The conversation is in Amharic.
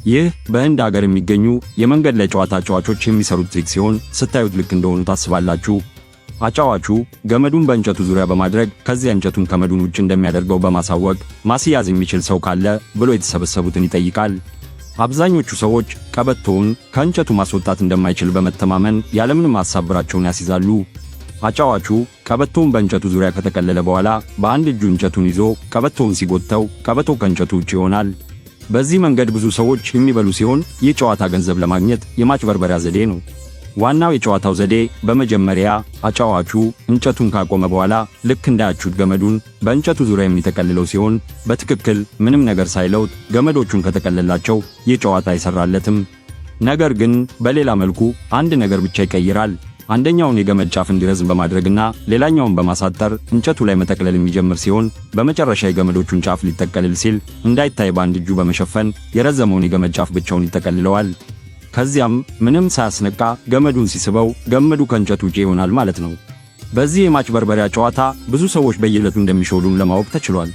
ይህ በህንድ ሀገር የሚገኙ የመንገድ ላይ ጨዋታ አጫዋቾች የሚሰሩት trick ሲሆን ስታዩት ልክ እንደሆኑ ታስባላችሁ። አጫዋቹ ገመዱን በእንጨቱ ዙሪያ በማድረግ ከዚያ እንጨቱን ከመዱን ውጭ እንደሚያደርገው በማሳወቅ ማስያዝ የሚችል ሰው ካለ ብሎ የተሰበሰቡትን ይጠይቃል። አብዛኞቹ ሰዎች ቀበቶውን ከእንጨቱ ማስወጣት እንደማይችል በመተማመን ያለምንም ሐሳብ ብራቸውን ያስይዛሉ። አጫዋቹ ቀበቶውን በእንጨቱ ዙሪያ ከጠቀለለ በኋላ በአንድ እጁ እንጨቱን ይዞ ቀበቶውን ሲጎተው ቀበቶው ከእንጨቱ ውጭ ይሆናል። በዚህ መንገድ ብዙ ሰዎች የሚበሉ ሲሆን ይህ ጨዋታ ገንዘብ ለማግኘት የማጭበርበሪያ ዘዴ ነው። ዋናው የጨዋታው ዘዴ በመጀመሪያ አጫዋቹ እንጨቱን ካቆመ በኋላ ልክ እንዳያችሁት ገመዱን በእንጨቱ ዙሪያ የሚጠቀልለው ሲሆን በትክክል ምንም ነገር ሳይለውጥ ገመዶቹን ከጠቀለላቸው ይህ ጨዋታ አይሰራለትም። ነገር ግን በሌላ መልኩ አንድ ነገር ብቻ ይቀይራል። አንደኛውን የገመድ ጫፍ እንዲረዝም በማድረግና ሌላኛውን በማሳጠር እንጨቱ ላይ መጠቅለል የሚጀምር ሲሆን በመጨረሻ የገመዶቹን ጫፍ ሊጠቀልል ሲል እንዳይታይ በአንድ እጁ በመሸፈን የረዘመውን የገመድ ጫፍ ብቻውን ይጠቀልለዋል። ከዚያም ምንም ሳያስነቃ ገመዱን ሲስበው ገመዱ ከእንጨቱ ውጪ ይሆናል ማለት ነው። በዚህ የማጭበርበሪያ ጨዋታ ብዙ ሰዎች በየዕለቱ እንደሚሸወዱም ለማወቅ ተችሏል።